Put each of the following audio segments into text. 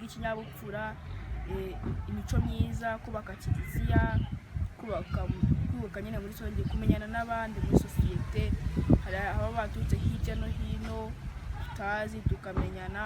ikinyabupfura, imico myiza, kubaka kiliziya, kubaka nyine muri rusange, kumenyana n'abandi muri sosiyete. Hari ababa baturutse hirya no hino tutazi, tukamenyana.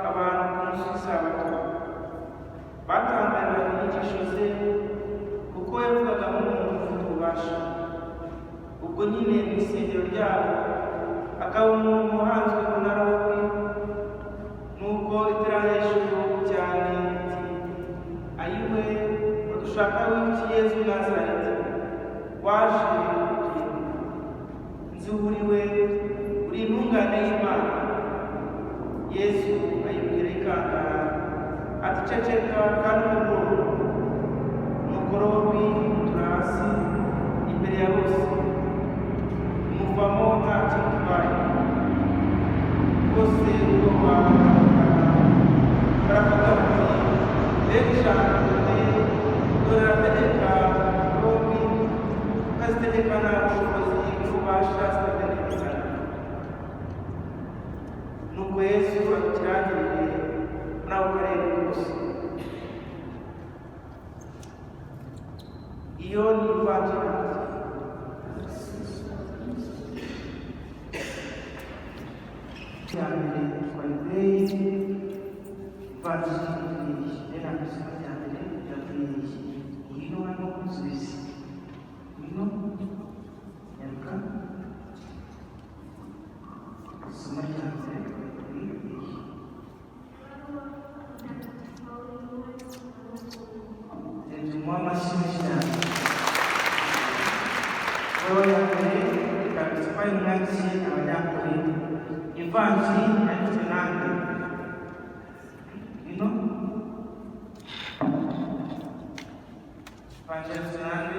abantu ku munsi w'isabato. Batangariraga inyigisho ze, kuko yavugaga nk'umuntu ufite ububasha. Ubwo nyine mu isengero ryabo akaba umuntu uhanzweho na roho mbi. Nuko itera hejuru cyane iti: "Ayiwe, uradushaka w'iki, Yezu w'i Nazareti? Waje kuturimbura? Nzi uwo uri we, uri intungane y'Imana." Yesu ayibwira ikangara ati: "Ceceka kandi ubwo." Nuko roho mbi imutura hasi imbere ya bose, imuvamo nta kintu ibaye. Bose ubwoba buramutaha, baravuga bati: "Mbega ijambo rikomeye! Dore arategeka roho mbi, akazitegekana ubushobozi n'ububasha, zikabyemera." Nuko Yesu abikirangirire muri ako karere kose. Iyo ni ivanjiri ya mbere twayiteye. Ivanjiri rero, isomo rya mbere rirateye. Ngwino hano nsubize, ngwino, nyaruka. Isomo rya mbere twayiteye. Tumuha amashyi menshi cyane. Ibaruwa ya mbere mutagatifu Pawulo yandikiye Abanyakorinto. Ivanjiri yanditswe nande? Ngwino. Ivanjiri yanditswe nande?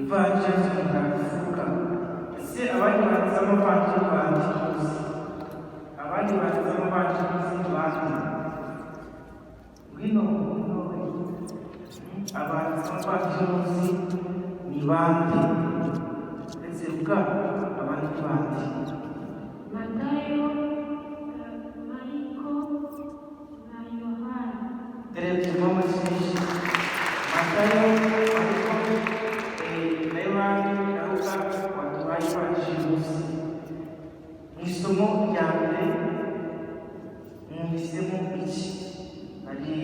Ivanjiri yanditswe mutagatifu Luka. Ese abandi banditse amavanjiri bande uzi? Abandi banditse amavanjiri uzi bande? Ngwino, ngwino. Abanditsi b'amavanjiri uzi ni bande uretse Luka? Abandi ni bande? Matayo, Mariko na Yohana. Dore tumuhe amashyi menshi. Matayo, Mariko na Yohani na Luka baduhaye ivanjiri munsi. Mu isomo rya mbere mwumvisemo iki? Hari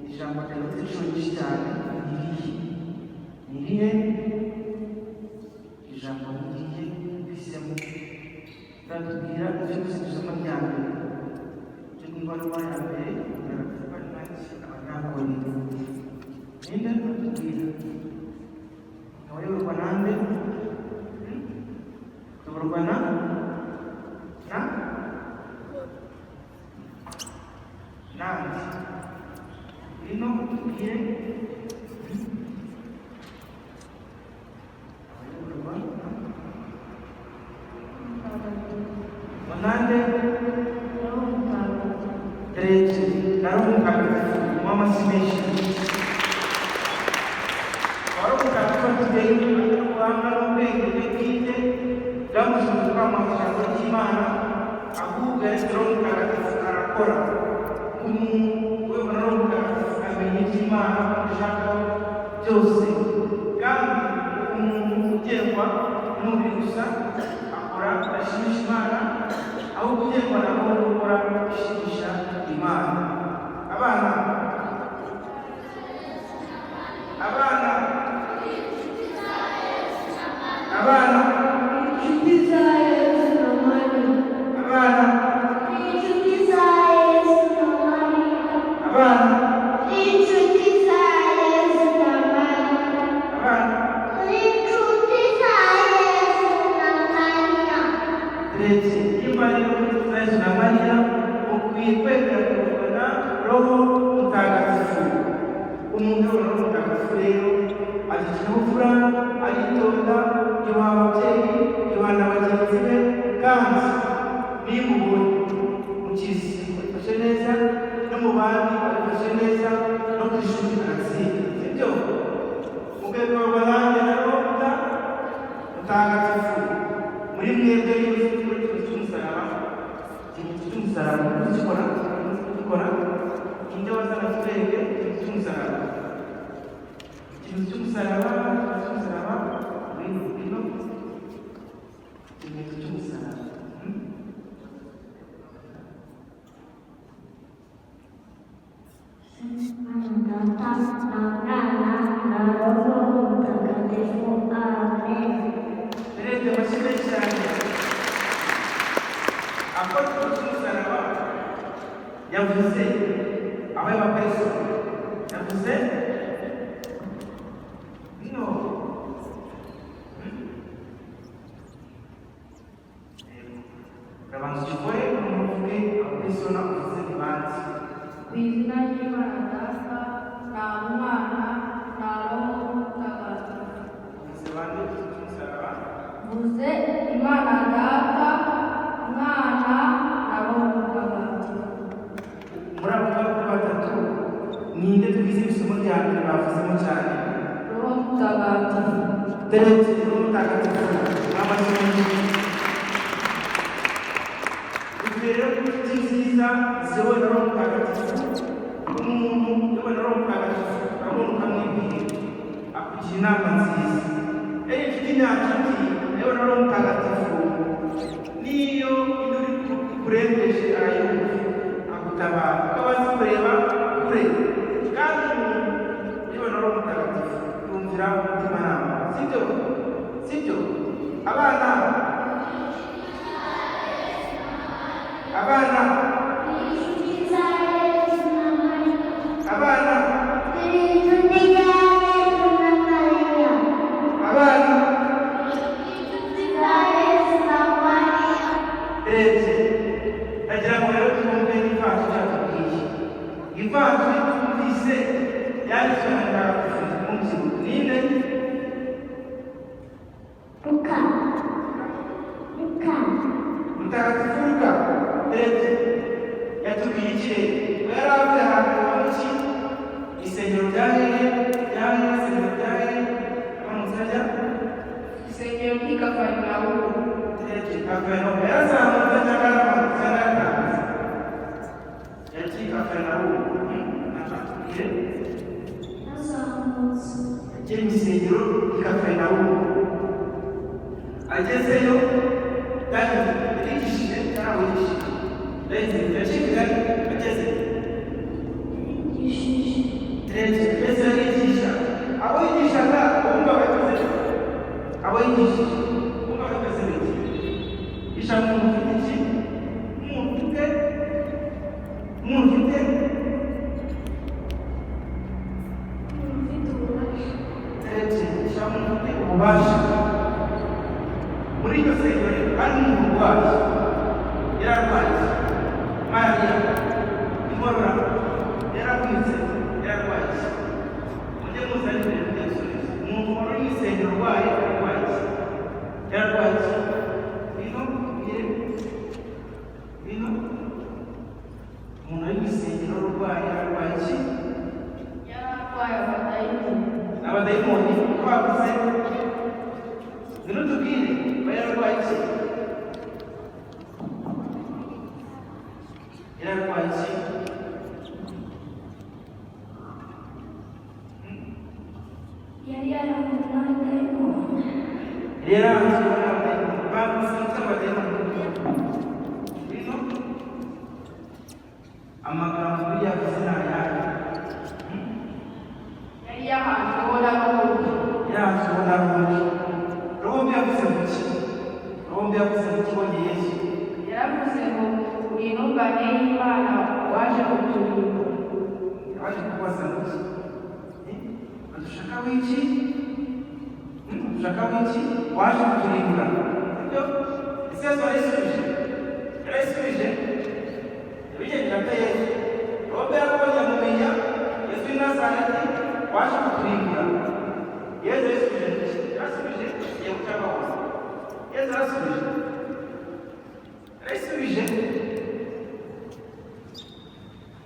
ijambo ryanditse inshuro nyinshi cyane, ni irihe? Ni irihe ijambo? Ni irihe mwumvisemo? Ratubwira ibyo twese isomo rya mbere cyo mu ibaruwa ya mbere mutagatifu Pawulo yandikiye Abanyakorinto. Ninde atubwira? Abayoborwa nande? Tuyoborwa na nande? Ngwino utubwire. Abayoborwa na nande? Roho Mutagatifu. Terebye na Roho Mutagatifu. Muhe amashyi menshi. Roho Mutagatifu atubwiye ubuhanga n'ubwenge bwe bwite bwamushinzwe kwamamaza ijambo ry'Imana, ahubwo yaretse Roho Mutagatifu arakora. Umuntu uyoborwa na Roho Mutagatifu amenya iby'Imana ishaka byose, kandi umuntu ugengwa n'umubiri gusa akora ashimisha Imana, ahubwo ugengwa na Roho ukora ishimisha Imana. Abana, abana, abana! Inshuti za Yesu na Mariya. Abana! Inshuti za Yesu na Mariya. Abana! Inshuti za Yesu na Mariya. Abana! Inshuti za Yesu na Mariya. Ndetse niba rero muri Yesu na Mariya, mukwiye kwemera kuyoborwa na Roho Mutagatifu. Umuntu uyoborwa na Roho Mutagatifu rero agira ikinyabupfura, aritonda, yubaha ababyeyi, yubaha na bagenzi be, kandi niyo umubonye mu kisi abifashe neza, no mu bandi abifashe neza, no ku ishuri aratsinda. Sibyo? Mukayoborwa nanjye na Roho Mutagatifu. Muri mwebwe iyo ufite ikintu cy'umusaraba, ikintu cy'umusaraba ugikora, ugikora, ninde wazana kitwereke ikintu cy'umusaraba? Ikintu cy'umusaraba, ikintu cy'umusaraba, ngwino, ngwino. Ikimenyetso cy'umusaraba. na Mwana na Roho Mutagatifu. Amen. Perezida, amashyi cyane. Afata umusaraba, yavuze abaye abapeso, yavuze no. Urabanza ugikore, umuvuge abapersona uvuze ni bande. Ku izina ry'Imana Data na Mwana na Roho Mutagatifu. Uvuze bande ufite umusaraba? Mvuze Imana Data, Mwana na Roho Mutagatifu. Muri abo ngabo batatu, ninde twize isomo rya mbere bavuzemo cyane? Roho Mutagatifu. Teretse, Roho Mutagatifu n'amashyi menshi. Dukwiye rero kuba inshuti nziza ziyobowe na Roho Mutagatifu. Umuntu uyobowe na Roho Mutagatifu urabona ukamwibwira, akugira inama nziza. Iyo inshuti nyanshuti iyobowe na Roho Mutagatifu, niyo induru ikurembeje arayumva, agutabara, kuko aba azi kureba kure. Kandi umuntu uyobowe na Roho Mutagatifu yumvira umutimanama, sibyo? Sibyo, abana? Abana. Inshuti za Yesu na Mariya. Abana. Inshuti za Yesu na Mariya. Abana. Inshuti za Yesu na Mariya. Urebye, ndagira ngo rero twumve ivanjiri yatubwiye. Ivanjiri twumvise yanditswe na Mutagatifu mubyibuka ninde? Luka. Luka. Mutagatifu Luka. Urebye, yatubwiye iki rero? Yari avuye ahantu mu ki isengero rya hehe? Rya hehe? Isengero rya hehe? Amanutse ajya Isengero ry'i Kaperinawumu. Urebye, Kaperinawumu. Yarazamutse cyangwa yaramanutse cyangwa yaratambutse? Yagiye Kaperinawumu. Natubwire. Yazamutse. Yagiye mu isengero ry'i Kaperinawumu. Agezeyo, kandi yarigishije cyangwa yigishije? Yagize yaciye ageze Yigishije. Turebye, mbese arigisha. Abo yigishaga bumva bameze, abo yigishije bumva bameze bite? Yigisha umuntu ufite iki? Umuntu ufite Ufite ububasha. Turebye, yigisha umuntu ufite ububasha. Muri iryo sengero rero hari umuntu urwaye, yararwaye mariya inkorora, yaravunitse, yararwaye. Mujye muzana imbere, mujye gusubiza. Umuntu wari uri mu isengero urwaye, yararwaye, yararwaye. Ngwino tubwire, ngwino. Umuntu uri mu isengero urwaye, yararwaye iki? Yari arwaye abadayimoni. Abadayimoni uko bavuze. Ngwino tubwire, aba yararwaye iki? Yararwaye iki? Yari yaranzwe n'abadayimoni. Yari yaranzwe n'abadayimoni. Bavuze ngo abadayimoni. Ngwino. Amagambo yavuze ni ayahe? Yari yahanzweho na Roho mbi. Yaranzweho na roho mbi. Roho mbi yavuze mu ki? Roho mbi yavuze mu ki ibonye Yesu? Yaravuze ngo: "Uri intungane y'Imana waje kuturimbura." Yaje kubaza ngo iki? Badushaka w'iki? Ushaka w'iki? Waje kuturimbura, sibyo? Ese Yesu yarayisubije? Yarayisubije? Yabigenje ate Yesu? Roho mbi yarabonye, amumenya Yesu w'i Nazareti waje kuturimbura. Yesu yasubije iki? Yarasubije yego cyangwa hose? Yesu yarasubije, yarayisubije,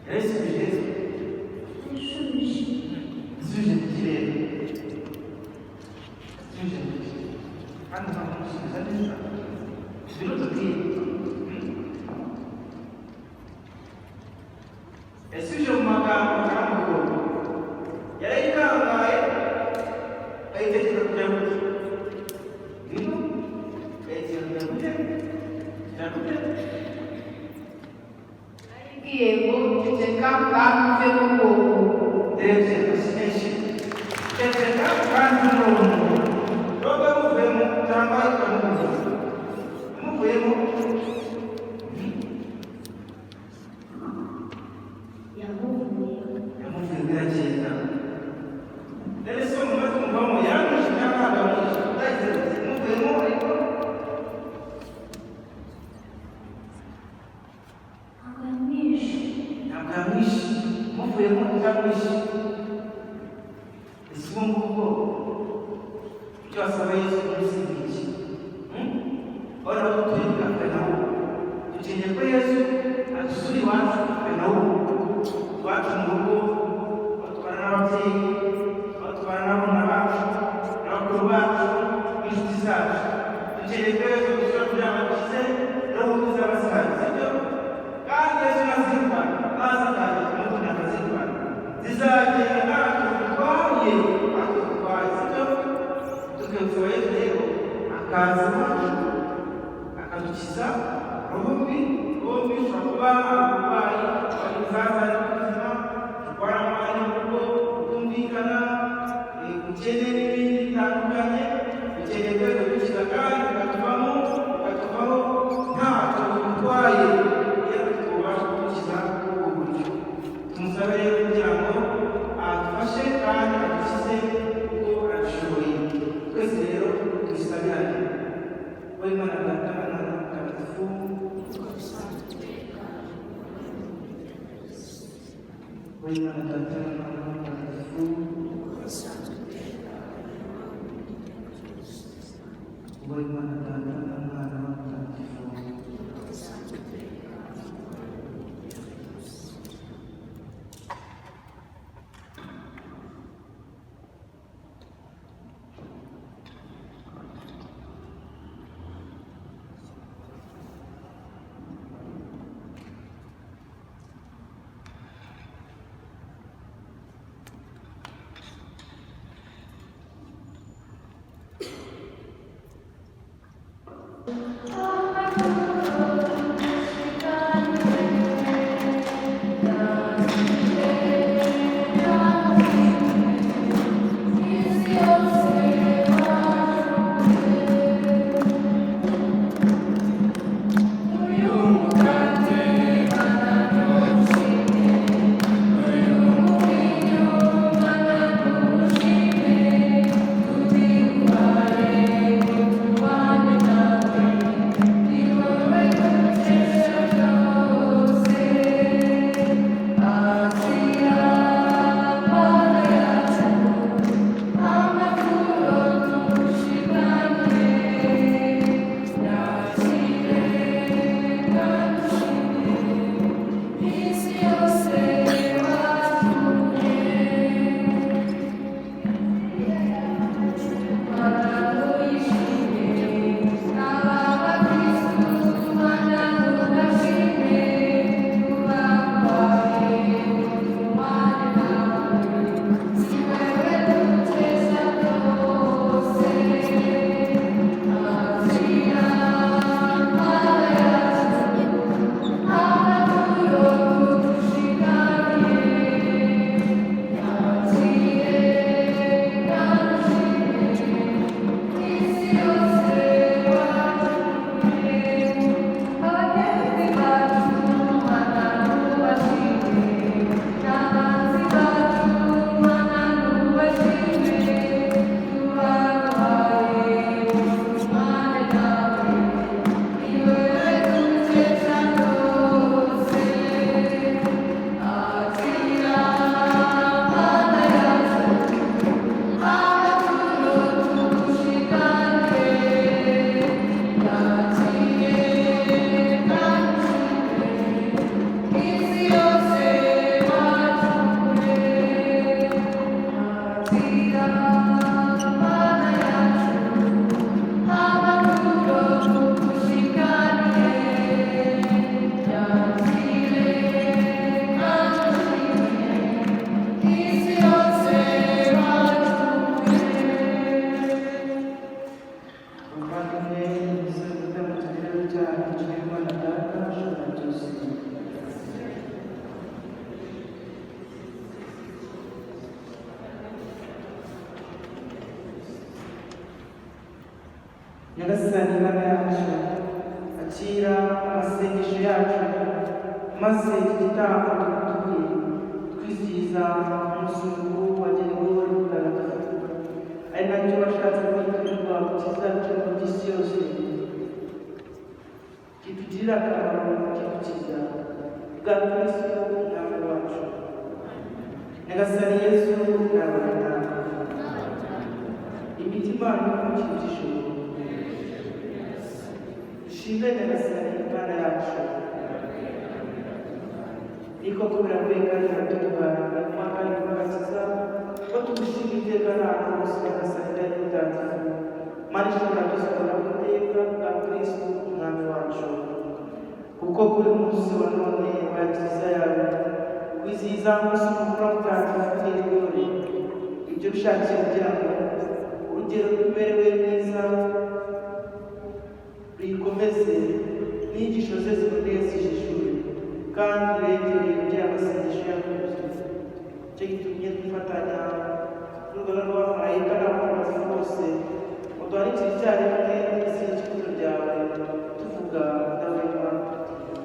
yarayisubije Yesu. Yasubije. Yasubije mu kirere, yasubije mu kirere, kandi ntabwo musubiza neza. Ngwino tubwire. Yasubije mu magambo cyangwa mu bikorwa? Yarayikangaye, ayitegeka kujya gute? Ngwino. Ayitegeka kujya gute? Kujya gute? Yarayibwiye ngo: "Ceceka kandi uve muri uwo muntu." Ndebye. Ceceka kandi n'umuntu roho yamuvuyemo cyangwa ikamuvuyemo imuvuyemo. Yamuvuye. Yamuvuye biragenda. Rero se mumaze kumuvamo yaramwishe cyangwa ntabwo yamwishe? Utagize uti imuvuyemo ariko Ntabwo yamwishe. Ntabwo yamwishe, imuvuyemo itamwishe. Ese ubu ngubwo icyo wasaba Yesu munsi ni iki? Urabona ko turi muri Kaperinawumu, dukeneye ko Yesu adusura iwacu Kaperinawumu, iwacu mu rugo, batwara n'ababyeyi, batwara n'abana bacu, n'abakuru bacu, n'inshuti zacu. Dukeneye ko Yesu adusura kugira ngo adukize roho mbi zaba zihari, sibyo? Kandi Yesu nazirukana, naza akaza kumutuna akazirukana, zizagenda ntacyo zitwaye, ntacyo zitwaye, sibyo? Tukabisaba Yesu rero akaza iwacu akadukiza roho mbi. Roho mbi ishobora kuba ari uburwayi, ari ibizazane by'ubuzima, kurwara amahane mu rugo, kutumvikana, ubukene n'ibindi bitandukanye. Dukeneye ko Yesu adukiza kandi bikatuvamo, bikatuvaho ntacyo bidutwaye. Iyo afite ububasha kudukiza ubwo buryo, tumusabe rero kugira ngo adufashe kandi adukize kuko arabishoboye. Twese rero dusabirane. Wowe Imana Data na Mwana Mutagatifu, wowe Imana Data na Mwana Mutagatifu, wowe Imana Data na Mwana Mutagatifu. Nyagasani Imana yacu, akira amasengesho yacu, maze iki gitambo tugutuye twizihiza umunsi mukuru wa Geregori Mutagatifu, ari nacyo washatse kwitirirwa kizaca by'isi yose, kitugirira akamaro, kidukiza bwa Kristo Umwami wacu. Nyagasani Yesu nabane nawe. Imitima y'umutima by'ijuru. Dushime Nyagasani Imana yacu. Ni koko birakwiye kandi biratunganye kandi bikabakiza ko tugushima iteka n'ahantu hose, Nyagasani Data Mutagatifu, Mana ishobora byose, ukora iteka bwa Kristo Umwami wacu, kuko kuri uyu munsi wa none wa kiliziya yawe wizihiza umunsi mukuru wa Mutagatifu Geregori, ibyo bishakiye kugira ngo urugero rw'imibereho ye myiza ruyikomeze, n'inyigisho ze ziboneye zijijure kandi uregereye kugira amasengesho yakuze. Icyo gitumye dufatanya n'urugaga rw'abamarayika n'abakozi bose ngo duhanikire icyarimwe n'izindi ikuzo ryawe, tuvuga udahwema tuti: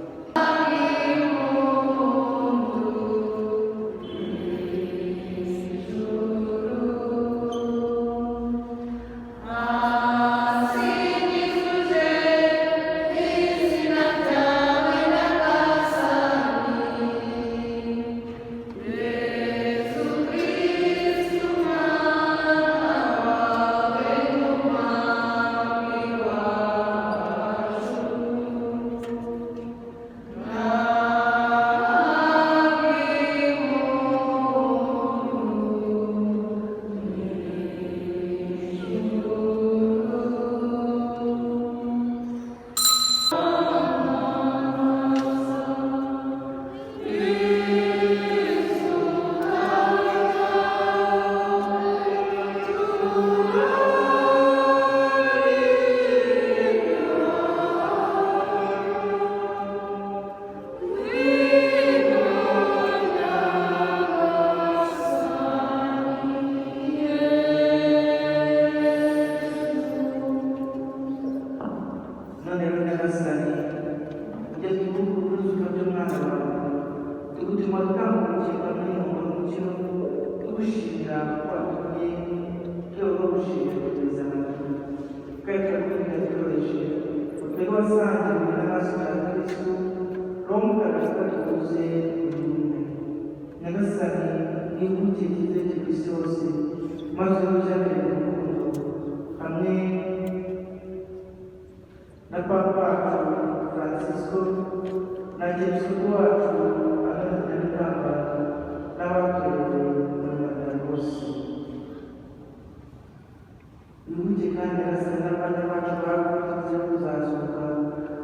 None rero Nyagasani, ujya twibuka uruzuka by'umwana wawe, tugutuma dutanga ubugingo n'umurongo n'umukiro, tugushimira ko watumye rwego rwo gushimira kugeza amatwi kandi turakwinginga tworoheje utwebwe wasangiwe n'amaraso ya Kristo, Roho Mutagatifu tuguze ubumwe. Nyagasani, wibuke icyizere ku isi hose, maze ujyane mu rukundo hamwe na Papa wacu Francisco na Yesu wacu Anna n'abatorewe mu Rwanda bose. Wibuke kandi Nyagasani n'abana bacu bakuze kuzazuka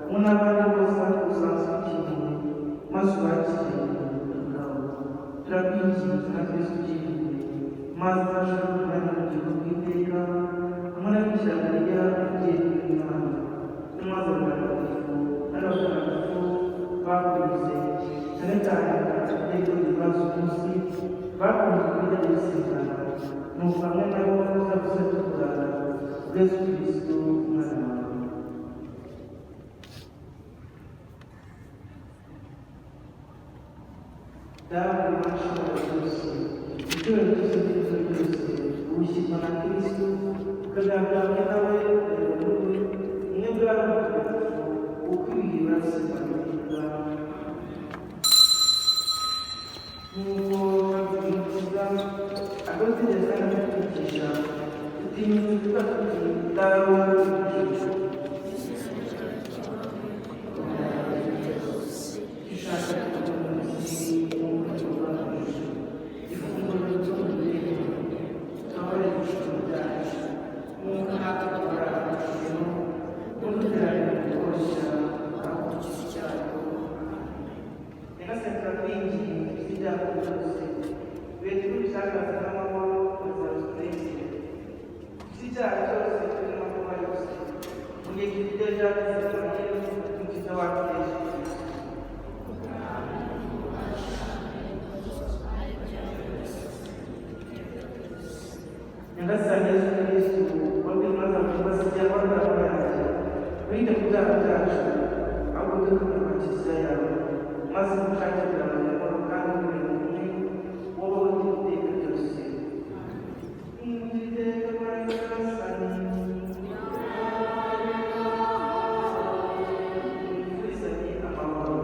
mu n'abandi bose bakusanzwe ukingiwe, maze ubakire ubwawe. Turakwinginze na Kristo ukingiwe, maze uzashobore kumenya mu gihugu bw'iteka hamwe na Bikira Mariya umubyeyi w'Imana n'umwaza mutagatifu n'abatagatifu bakunyuze, cyane cyane mutagatifu ibibazo umunsi bakunze kurya bisengana, nuko hamwe nabo uzavuze tukurana Yesu Kristo umwana wawe. Dawe washobora byose, itorero ryose n'ikuzo ryose ubushyirwa na Kristo, ukaganira hamwe nawe muri we umwe bwawe mutagatifu, ukwiriye urasigwa iteka. Nk'uko babyifuza akadutegereza n'akatwigisha, dutinyutse tuvuga tuti: Dawe uri mu ijuru, dushaka kujya mu isi mu buryo bw'amajwi, ifunguro ry'umubiri tubabarire ibicumuro byacu nk'uko natwe tubara abacumuro, ntudutererane mu bitwoshya, ahubwo udukize icyago. Nyagasani, turakwinginze ukize ibyago byose, bihe turi n'amahoro maze utunezere. Ukize ibyaha byose turi n'amakuba yose, mu gihe gifite ejo hazaza, umukiza wacu Yesu Kristo. Maze mukagirira amahoro kandi muri kumwe wowe iteka ryose. Iteka nyagasani. Twizanye amahoro.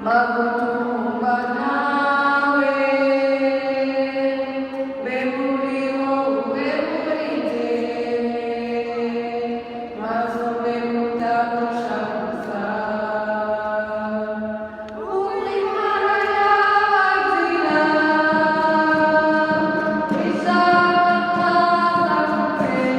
Magutumba nawe mbe muri wowe muri jye maze ube mutagushabuza uri Mana y'abazira ishaka maze.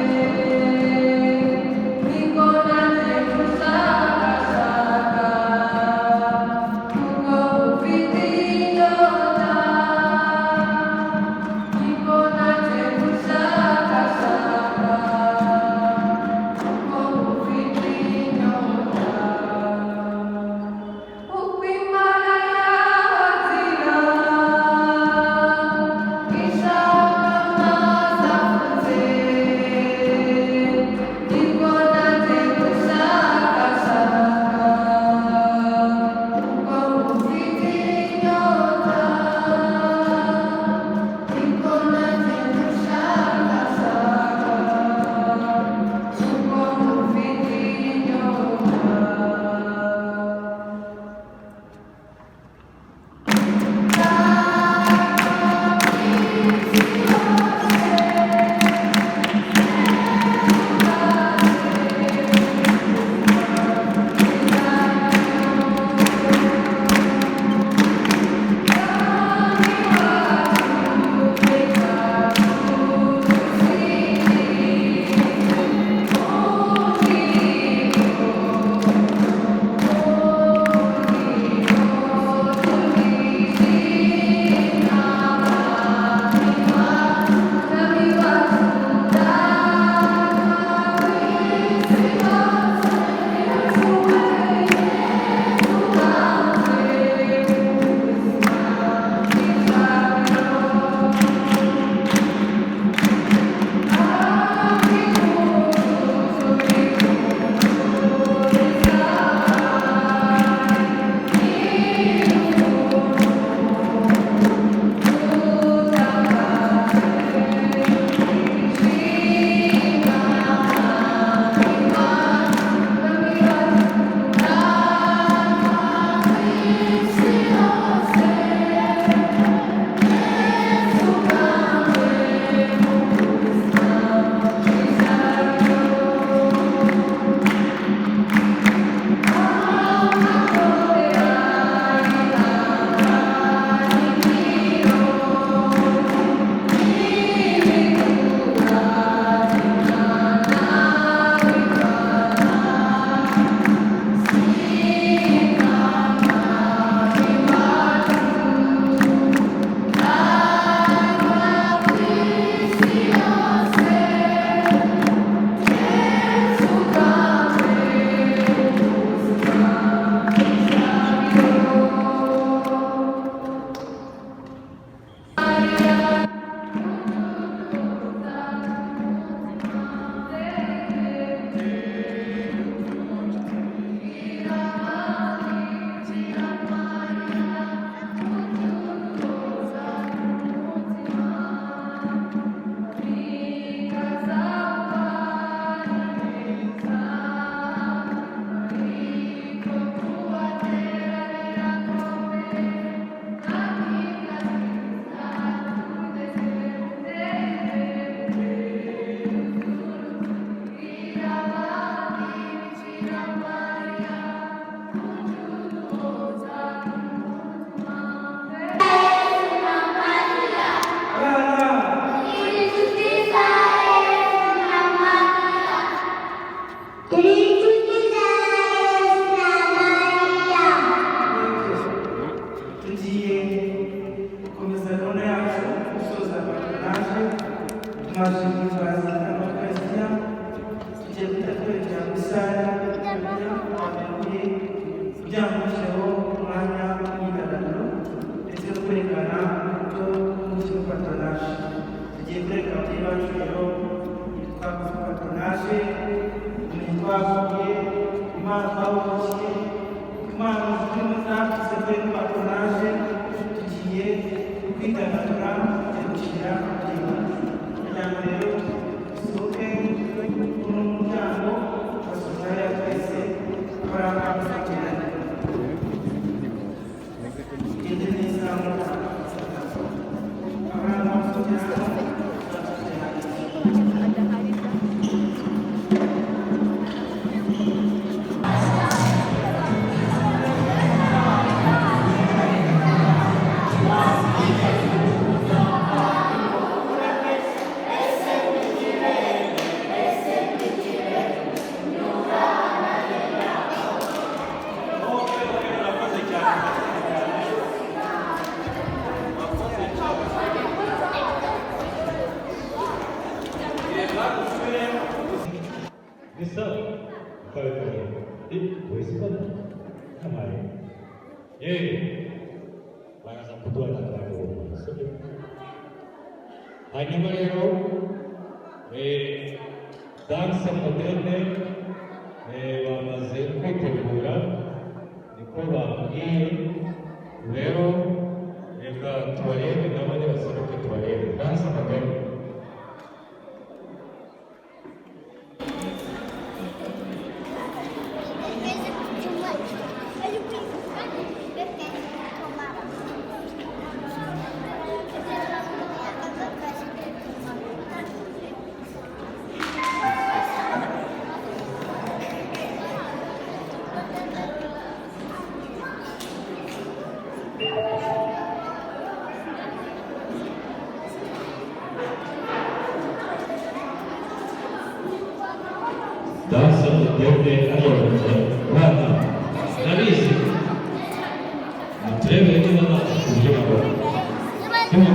Twavuye Imana twavukiye, Imana zirimo zatutse muri patronage, tugiye kwidagadura, tugiye gushyira kubyina kugira ngo rero dusohoke uno muryango, turasohoka hariya twese twaranga tugenda tugende neza abana tugera tugera. Ni sawa ukabikorera wese ubona kamaye yewe baraza kuduha n'akantu, sibyo? Hanyuma rero danse moderne bamaze kwitegura, niko bambwiye. Rero reka tubarebe nabo nibaseruke, tubarebe danse moderne. Danse moderne ariya bana ndabizi, muturebere niba bazi kubyina bo. Sibyo?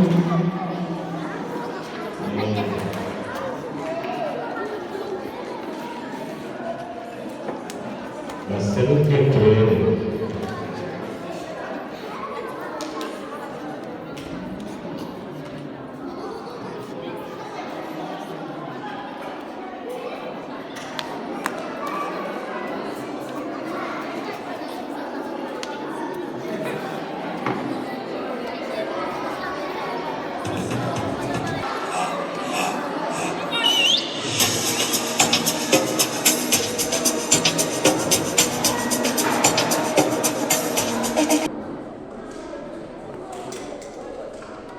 Baseruke turebe.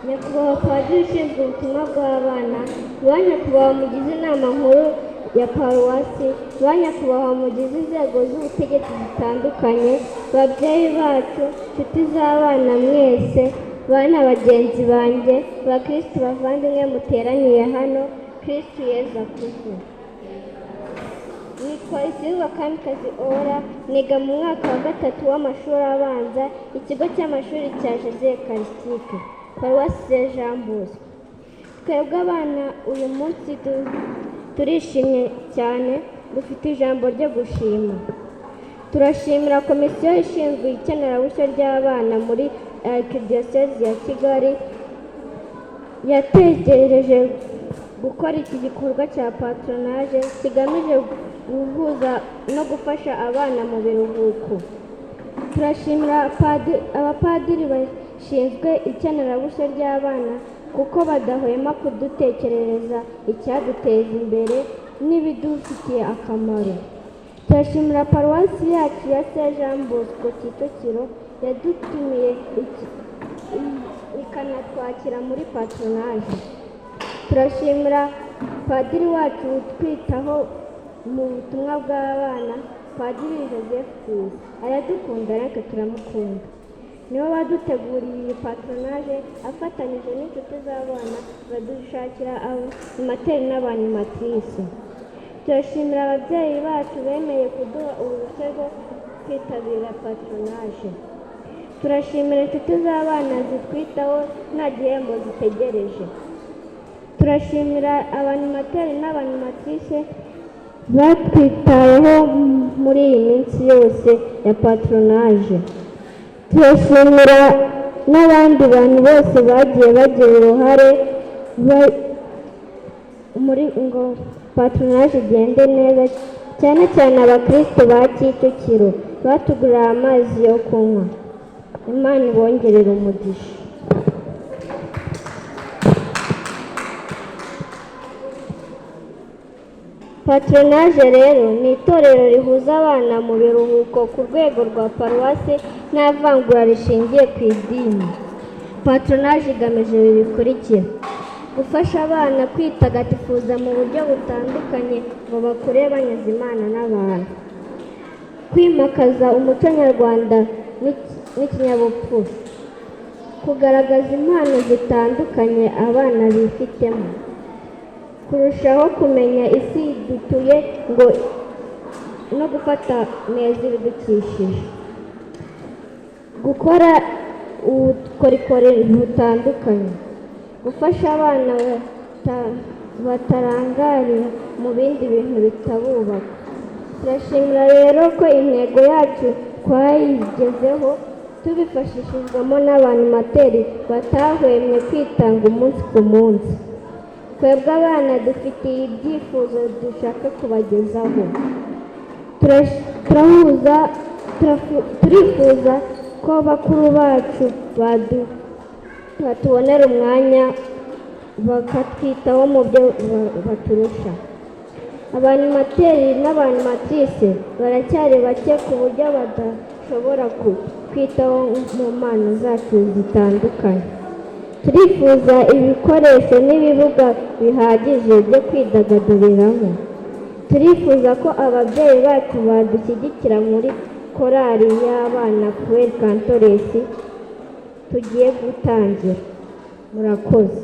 Nyakubahwa Padiri ushinzwe ubutumwa bw'abana, ba nyakubahwa mugize inama nkuru ya paruwasi, ba nyakubahwa mugize inzego z'ubutegetsi zitandukanye, babyeyi bacu, nshuti z'abana mwese, bana bagenzi banjye, bakirisitu bavandimwe muteraniye hano, Kirisitu Yezu akuzwe! Nitwa Isirwa Kamikazi Ora, niga mu mwaka wa gatatu w'amashuri abanza, ikigo cy'amashuri cya Jose Eucharistique, paruwasi Saint Jean Bosco. Twebwe abana uyu munsi turishimye cyane, dufite ijambo ryo gushima. Turashimira komisiyo ishinzwe ikenerabushyo ry'abana muri Archdiocese ya Kigali yatekereje gukora iki gikorwa cya patronage kigamije guhuza no gufasha abana mu biruhuko. Turashimira abapadiri bashinzwe ikenerabushyo ry'abana kuko badahwema kudutekerereza icyaduteza imbere n'ibidufitiye akamaro. Turashimira paruwasi yacu ya Saint Jean Bosco Kicukiro yadutumiye ikanatwakira muri patronage. Turashimira padiri wacu utwitaho mu butumwa bw'abana, Padiri Joseph Kwisi, aradukunda natwe turamukunda. Niwe waduteguriye iyi patronage afatanyije n'inshuti z'abana, badushakira animateri n'abanimatrice. Turashimira ababyeyi bacu bemeye kuduha uruhushya rwo kwitabira patronage. Turashimira inshuti z'abana zitwitaho nta gihembo zitegereje. Turashimira abanimateri n'abanimatrice batwitayeho muri iyi minsi yose ya patronage. Turashimira n'abandi bantu bose bagiye bagira uruhare muri ngo patronage igende neza. cyane cyane abakristo ba Kicukiro batuguriye amazi yo kunywa. Imana ibongerere umugisha. Patronage rero ni itorero rihuza abana mu biruhuko ku rwego rwa paruwasi nta vangura rishingiye ku idini. Patronage igamije ibi bikurikira: gufasha abana kwitagatifuza mu buryo butandukanye ngo bakure banyuze Imana n'abantu, kwimakaza umuco nyarwanda n'ikinyabupfura, kugaragaza impano zitandukanye abana bifitemo, kurushaho kumenya isi dutuye ngo no gufata neza ibidukikije, gukora ubukorikori butandukanye, gufasha abana batarangarira mu bindi bintu bitabubaka. Turashimira rero ko intego yacu twayigezeho tubifashishijwemo n'abanimateri batahwemye kwitanga umunsi ku munsi. Twebwe abana dufitiye ibyifuzo dushaka kubagezaho. Turifuza ko bakuru bacu batubonera umwanya bakatwitaho mu byo baturusha. Abanimateri n'abanimatrice baracyari bake ku buryo badashobora kwitaho mu mpano zacu zitandukanye. Turifuza ibikoresho n'ibibuga bihagije byo kwidagaduriramo. Turifuza ko ababyeyi bacu badushyigikira muri korali y'abana Pueri Cantores tugiye gutangira. Murakoze.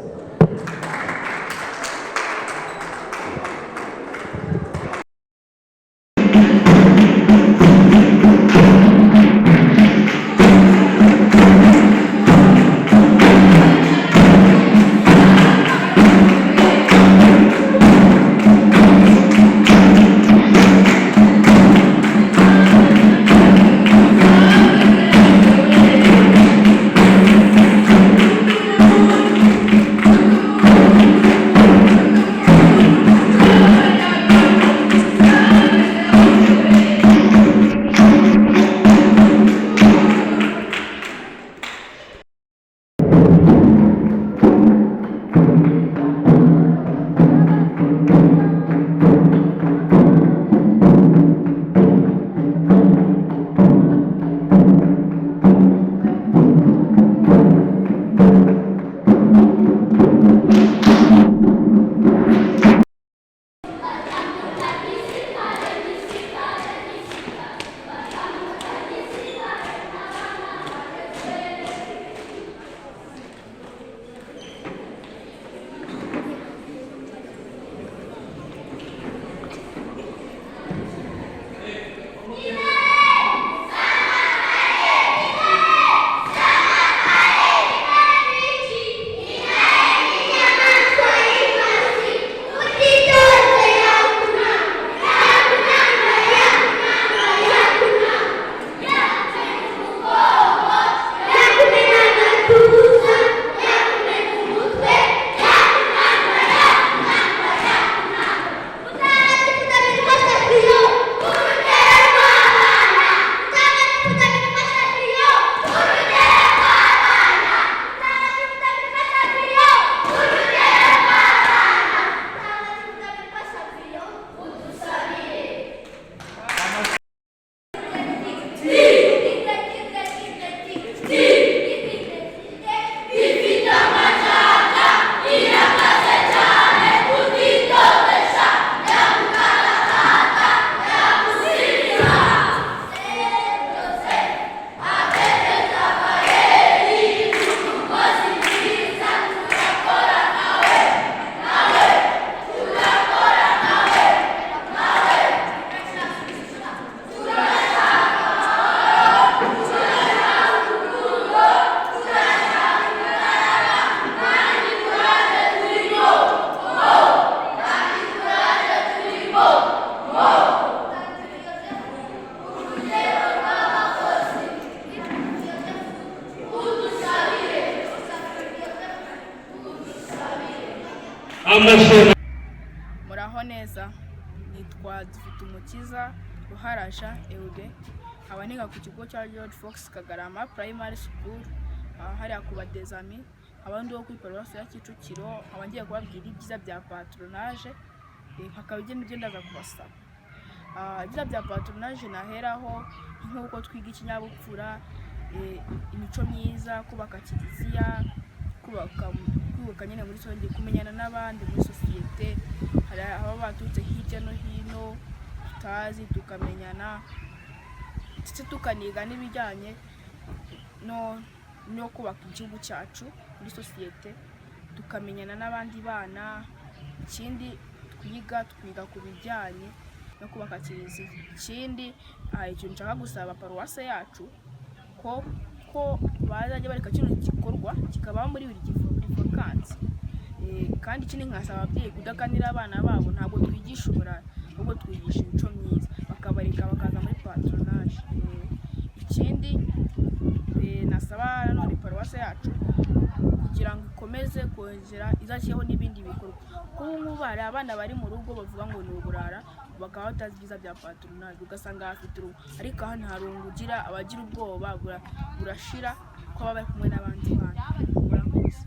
Amashyi. Muraho neza. Nitwa Dufitumukiza Ruharasha Eude, nkaba niga ku kigo cya George Fox Kagarama Primary School, hariya ku Badezami, nkaba ndi uwo kuri paruwasi ya Kicukiro, nkaba ngiye kubabwira ibyiza bya patronage, hakaba ibyo nibyo ndaza kubasaba. Ibyiza bya patronage naheraho nk'uko twiga ikinyabupfura, imico myiza, kubaka kiliziya, kubaka nyine muri rusange, kumenyana n'abandi muri sosiyete, hari ababa baturutse hirya no hino tutazi tukamenyana, ndetse tukaniga n'ibijyanye no kubaka igihugu cyacu muri sosiyete, tukamenyana n'abandi bana. Ikindi twiga ku bijyanye no kubaka kiliziya. Ikindi hari ikintu nshaka gusaba paruwase yacu ko bazajya bareka kino gikorwa kikabaho muri buri vakansi. Kandi ikindi nkasaba ababyeyi kudakanira abana babo, ntabwo twigisha uburara, ahubwo twigisha imico myiza, bakabareka bakaza muri patronage. Ikindi nasaba nanone paruwase yacu kugira ngo ikomeze kongera izashyireho n'ibindi bikorwa, kuko ubu ngubu hari abana bari mu rugo bavuga ngo ni uburara, bakaba batazi ibyiza bya patronage, ugasanga bafite urugo, ariko hano hari ugira abagira ubwoba burashira ko baba bari kumwe n'abandi bana. Murakoze.